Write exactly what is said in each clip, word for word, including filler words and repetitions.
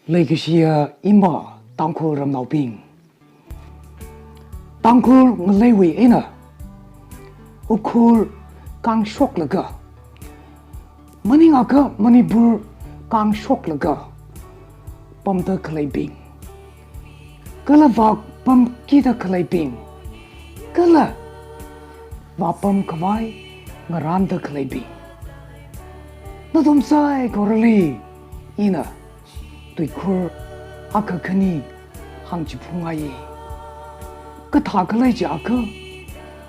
Leikashiya ima Tangkhul ramnaobing. Tangkhul ngaleiwui eina Ukhrul kāngshoklaga, maningakha Manipur kāngshoklaga pamda khaleibing, kala vāpamkida khaleibing, kala vāpam khavai ngarānda khaleibing, nathum saikorali ina tuikhur akha khani hāngchiphunngaiye. Kathā khalei jiakha,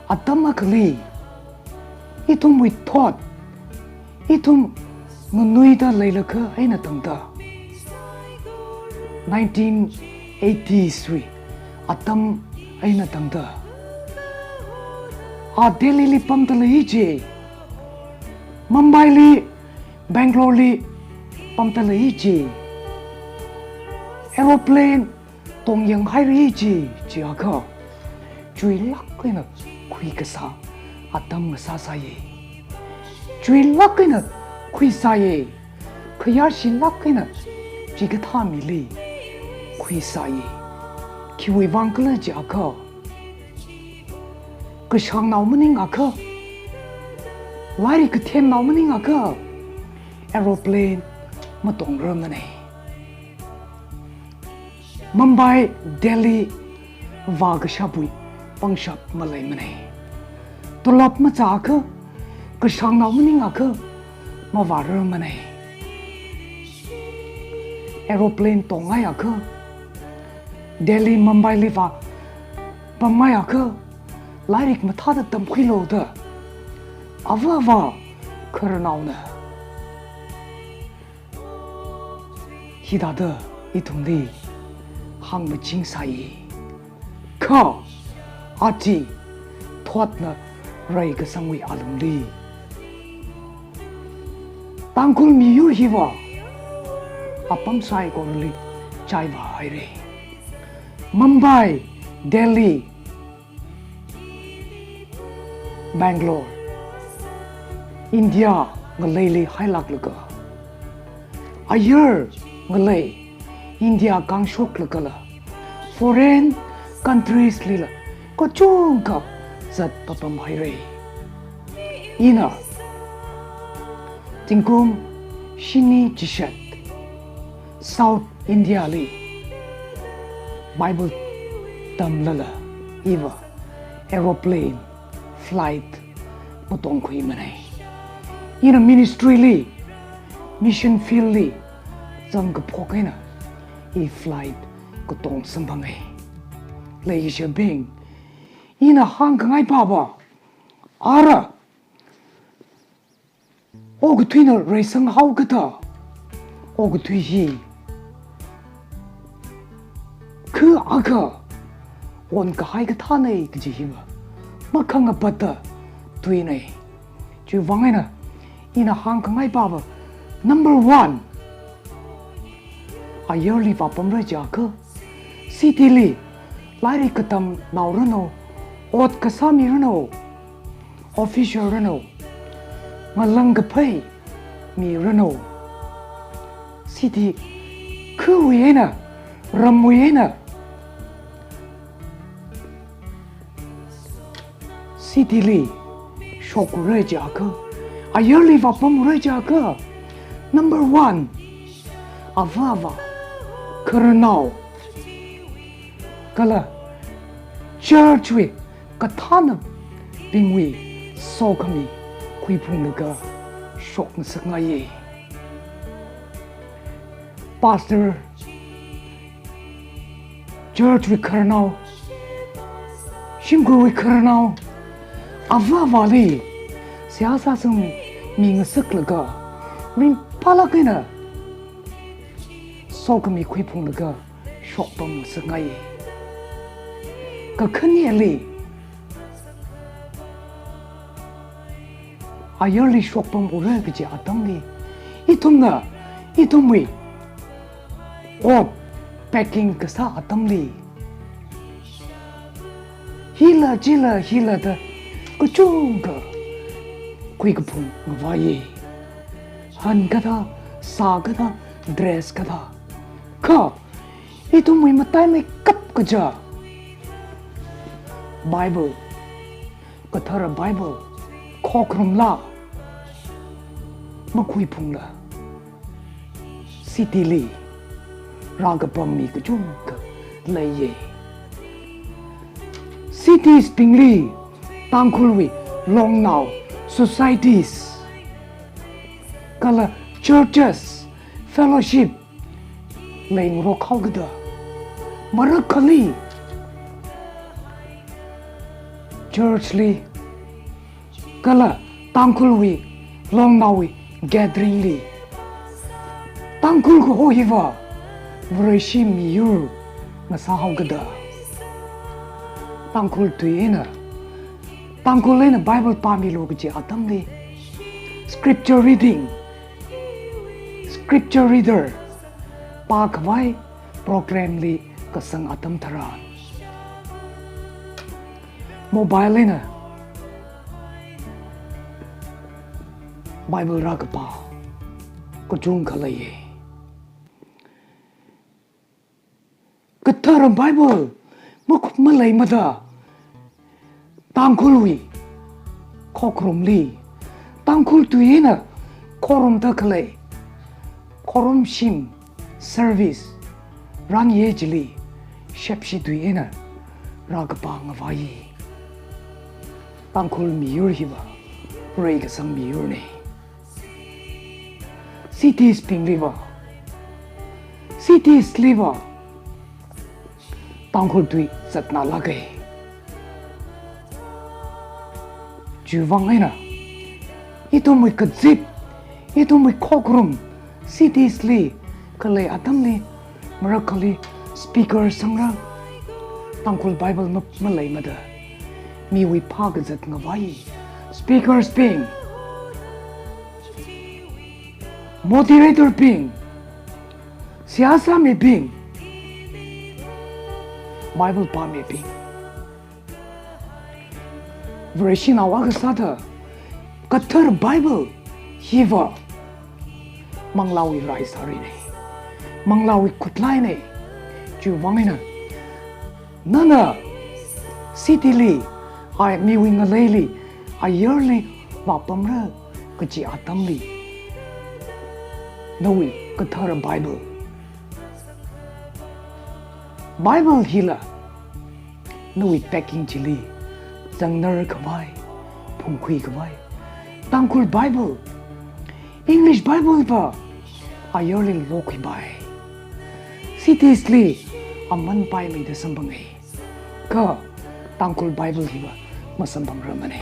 atam akhali ithumwui thot, ithum nganuida leilakha eina tangda, nineteen eighties wui atam eina tangda, a Delhi li pamda leiye ji, Mumbai li, Bangalore li pamda leiye ji, aeroplane tongyāng haire ji, jiakha, chuilāk eina khuikasā atam ngasāsāye. Chuilāk eina khuisāye. Khayāshilāk eina chikathā mili khuisāye. Khiwui vang khala jiakha, kashāngnao maningakha, lairik kathemnao maningakha, aeroplane matongrarmane. Mumbai, Delhi vākashapwui pangshap maleimane. Tolop mazāakha, kashāngnao maningakha, mavārarmane. Aeroplane tongngaiakha, Delhi, Mumbai li vāpamngaiakha, lairik mathāda tamkhuilu da ava avā khararnaona hithāda ithumli hāngmachingsāye. Kha aja thotna reikasangwui alungli, Tangkhul miyur hiva apam saikorali chaivā haire. Mumbai, Delhi, Bangalore, India ngaleili hailāklaga, ayar ngalei India kāngshoklagala, foreign countries lila kachungkha zat papam haire. Ina zingkum shini chishat South India li Bible tamlala, iva aeroplane, flight matongkhuimane. Ina ministry li, mission field li zangkaphok eina i flight katong samphange. Leishibing, ina hāngkhangai pāva, ara okathuina reisanghaokada, okathui hi kha akha onkahai kathāne kaji hiva makhangapata tuine. Chiwui vang eina ina hāngkhangai pāva, number one, ayarli vāpamra jiakha, city li lairik katamnao ranu, ot kasā mi ranu, official ranu, ngalang kaphei mi ranu, city khawui eina, ramwui eina, city li shokura jiakha, ayarli vāpamra jiakha, number one, ava avā khararnao kala church wui kathānabingwui sokhami khuiphunglaga shokngasakngaiye. Pastor, church wui khararnao, shimkhurwui khararnao, ava avāli seihā sāsangmi ngasaklaga, ringphālāk eina sokhami khuiphunglaga shokpamngasakngaiye. Kakhaneli, ayarli shokpamura kaji atamli, ithumna ithumwui ot packing kasā atamli, hila chila hila da kachungkha khuikaphung ngavaiye. Han kathā, sā kathā, dress kathā, Kha, ithumwui mataimeikap kaja Bible, kathara Bible, khokharumla makhuiphungla, city li rākapam mi kachungkha leiya. Cities bingli Tangkhulwui longnao, societies, kala churches, fellowship leingarok haokida, marakhali church li kala Tangkhulwui longnaowui gathering li Tangkhul kaho hiva Vareshi miyur ngasā haokida, Tangkhul tui eina, Tangkhul eina Bible pāmilu kaji atamli, scripture reading, scripture reader pākhavai program li kasang atam tharan, mobile eina Bible rākapā kachungkha leiya. Kathara Bible makhup maleimada, Tangkhulwui khokharumli, Tangkhul tui eina khorumda khalei khorumshim, service, rāngiya chili shepshi tui eina rākapā ngavai. Tangkhul miyur hiva reikasang miyurna. Cities bingliva, cities liva Tangkhul tui zatnalāka. Chiwui vang eina, ithumwui kazip, ithumwui khokharum, cities li khalei atamli, marakhali speaker sangra, Tangkhul Bible ma-, maleimada, miwui phākazat ngavai speakers bing, moderator bing, seihā sāmibing, Bible pāmibing, Vareshinao akha sāda, kathara Bible hiva manglāwui raisārina, manglāwui khutlaina. Chiwui vang eina, nana city li, ai, miwui ngaleili, ayarli vāpamra kaji atamli, nawui kathara Bible, Bible hila nawui packing chili zangnar khavai, phungkhui khavai, Tangkhul Bible, English Bible va ayarli lokhuipai. Cities li aman paimeida samphanga. Kha Tangkhul Bible hiva masamphangrarmana.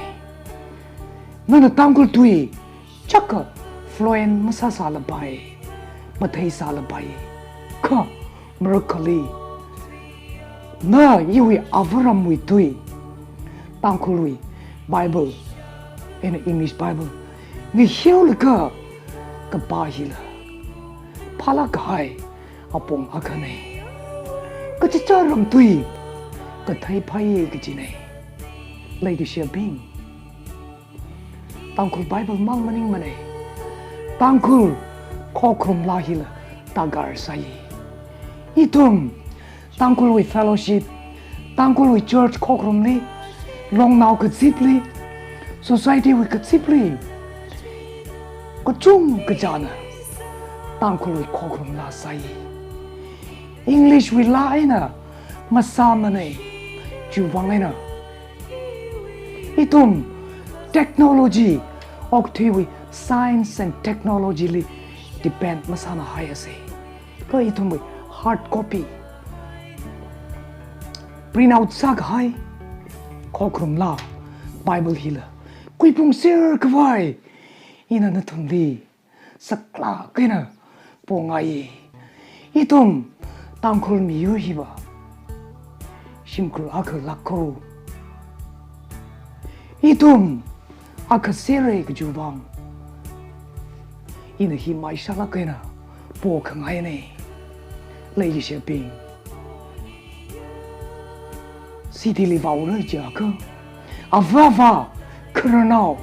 Nana Tangkhul tui chaka fluent masāsālapai, matheisālapai. Kha marakhali, na iwui avaramwui tui, Tangkhulwui Bible eina English Bible ngahiaolaga kapā hila phālāk kahai apong akhana. Kachichā ramtui kathei phāya kajina. Leikashiyabing, Tangkhul Bible mang maningmana. Tangkhul khokharumla hila darkar sāya. Ithum Tangkhulwui fellowship, Tangkhulwui church khokharumli, longnao kazipli, society wui kazipli, kachungkha china Tangkhulwui khokharumla sāya. English wui laa eina masāmana. Chiwui vang eina, ithum technology, okathuiwui science and technology li depend masānahaiasa. Kha ithumwui hard copy, print out sākahai khokharumla Bible hila khuiphungser khavai ina nathumli saklāk eina pongai. Ithum Tangkhul miyur hiva shimkhur akha lākho. Ithum akha sera kajiwui vang ina hi maishālāk eina pokhangaina. Leikashiyabing, city li vāura jiakha, avāva, khararnao,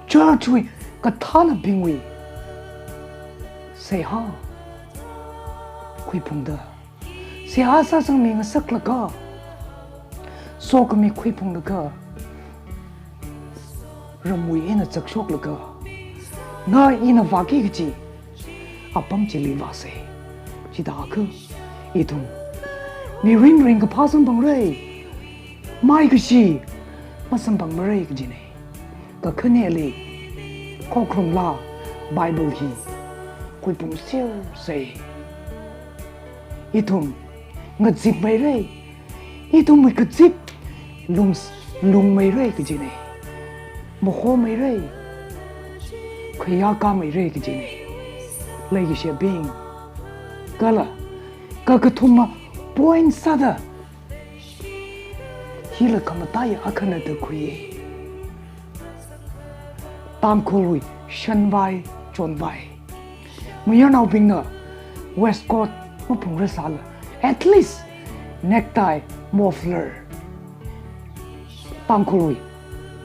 church wui kathānabingwui seihā, khuiphungda, seihā sāsangmi ngasaklaga, sokhami khuiphunglaga, ramwui eina zakshoklaga, na ina vāki kaji apam chili vāsa. Chithākha ithum mirin ringkaphā samphangra, maikashi masamphangmara kajina. Kakhaneli, khokharum laa Bible hi khuiphungsersa. Ithum ngazipmeira, ithumwui kazip lung, lungmeira kajina. Mahomeira, khayākāmeira kajina. Leikashibing, kala kakathuma point sāda, hila khamataiya akhana da khuiya. Tangkhulwui shanvai chonvai. Mayarnaobingna waistcoat maphungrasāla, at least necktie, muffler, Tangkhulwui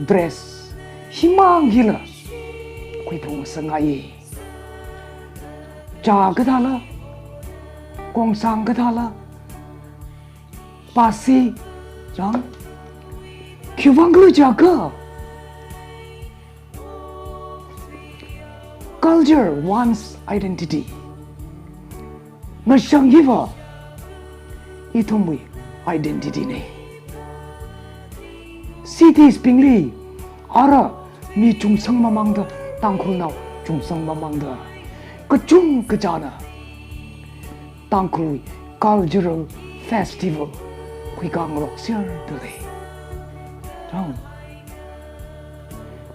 dress himang hila khuiphung sāngaiya. Chā kathāla, kongsang kathāla, pasi, chang, khiwuivang khala jiakha, culture wants identity. Ngashang hiva ithumwui identity na. Cities bingli ara mi chungsang mamangda, Tangkhulnao chungsang mamangda, kachungkha china Tangkhulwui cultural festival khuikāngarokserda lei. Chang,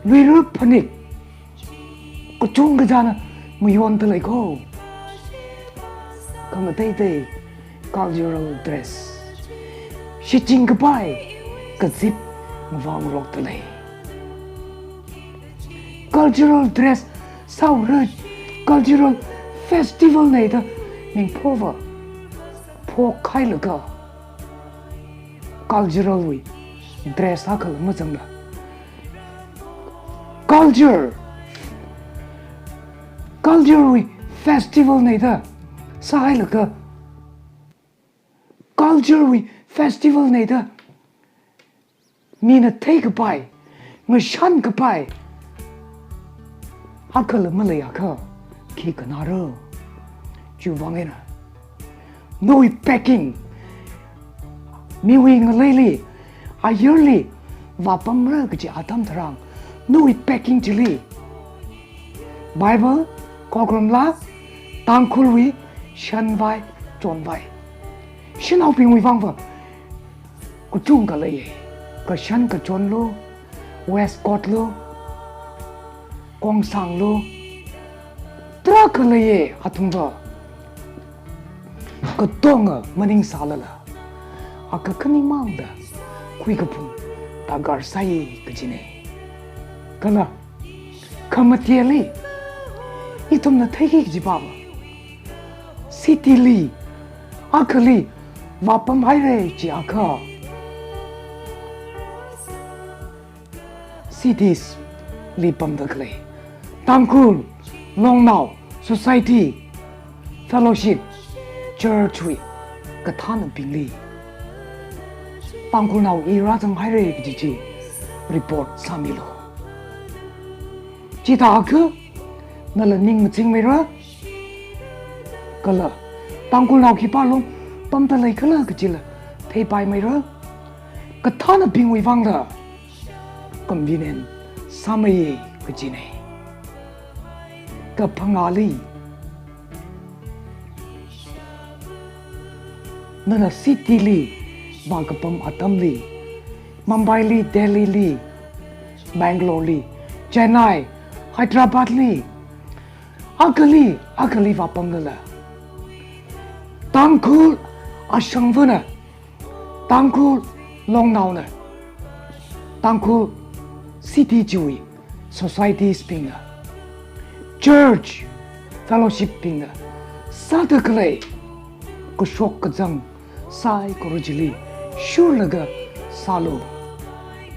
luira phanik kachungkha china mayonda lei kho. Khangateitei cultural dress, shichin kapai kazip mavāngarokda lei. Cultural dress sāra, cultural festival na da ming phova phokhailaga, cultural wui dress akhala mazangla, culture, culture wui festival na da sāhailaga, culture wui festival na da mina theikapai, ngashankapai akhala maleiakha, khi kanāra? Chiwuivang eina nawui packing, miwui ngaleili, ayarli vāpamra kaji atam tharan, nawui packing chili Bible, khokharum laa, Tangkhulwui shanvai chonvai. Shanaobingwui vangva kachungkha leiya. Kashan kachonlu, waistcoat lu, kongsanglu, tarākha leiya athumva. Katonga maningsālala, akha khanimangda khuikaphung darkar sāya kajina. Kala khamateli ithumna theiki kaji pava, city li akhali vāpamhaira jiakha, cities li pamda khalei Tangkhul Longnao Society, Fellowship, Church wui kathānabingli Tangkhulnao i rāzanghaira kaji chi report sāmilu. Chithākha nala ning machingmeira, kala Tangkhulnao khipālung pamda leikhala kajila theipaimeira. Kathānabingwui vangla convenient sāmeiya kajina. Kaphangāli, nana city li vākapam atamli, Mumbai li, Delhi li, Bangalore li, Chennai, Hyderabad li, akhali, akhali vāpamlala, Tangkhul ashangvana, Tangkhul Longnaona, Tangkhul city chiwui societies bingna, church fellowship bingna sāda khalei kashok kazang saikora chili shurlaga sālu,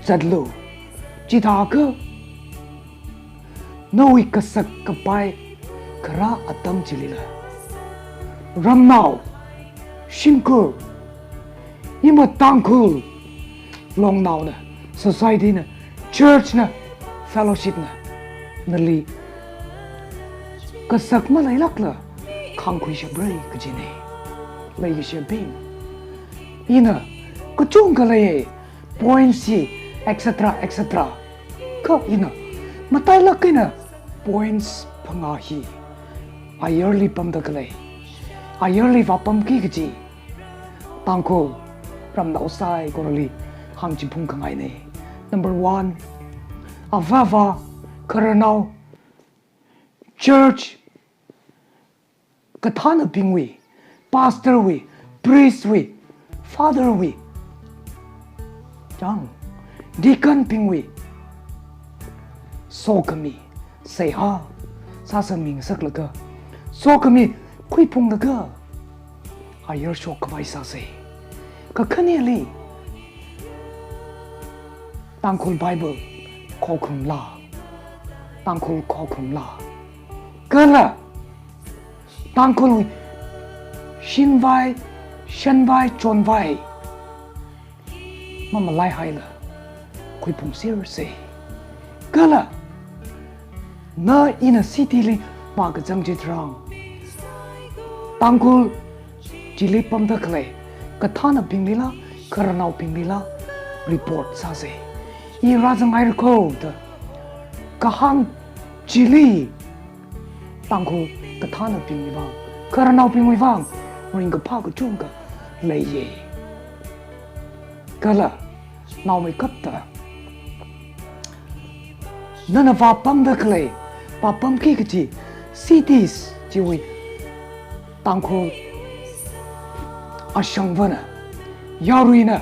zatlu. Chithākha nawui kasak kapai kharā atam chilila ramnao, shimkhur, ima Tangkhul longnaona, society na, church na, fellowship na, nali kasak maleilākla khangkhui shapra kajina. Leikashibing, ina kachungkha lei, points hi, et cetera, et cetera. Kha ina matailāk eina points phangā hi ayarli pamda khalei, ayarli vāpamki kaji Tangkhul ramnao saikorali hāngchiphung khangaina. Number one, avāva, khararnao, church, kathānabingwui, pastor wui, priest wui, father wui, chang, deacon bingwui sokhami seihā sāsangmi ngasaklaga, sokhami khuiphunglaga ayar shokkhavai sāsa. Kakhaneli, Tangkhul Bible khokharumla, Tangkhul khokharumla, kala Tangkhul shinvai, shanvai, chonvai mamalaihaila khuiphungsersa. Kala na ina city li vākazang chitharan, Tangkhul chili pamda khalei kathānabinglila, khararnaobinglila report sāsa. I rāzanghaira kho da kahāng chili Tangkhul kathānabingwui vang, khararnaobingwui vang ringkaphā kachungkha leiya. Kala naomeikapta, nana vāpamda khalei, vāpamki kaji cities chiwui Tangkhul ashangvana, yaruina,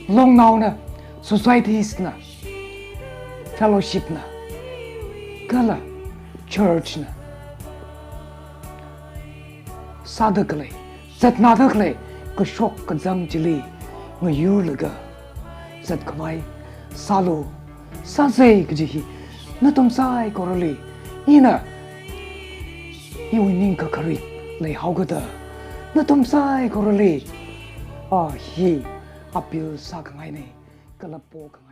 longnaona, societies na, fellowship na, kala church na sāda khalei, zatnada khalei kashok kazang chili ngayurlaga zatkhavai sālu, sāsa kaji hi nathum saikorali ina iwui ningkakharit leihaokida, nathum saikorali a hi appeal sākhangaina, kala pokhangaina.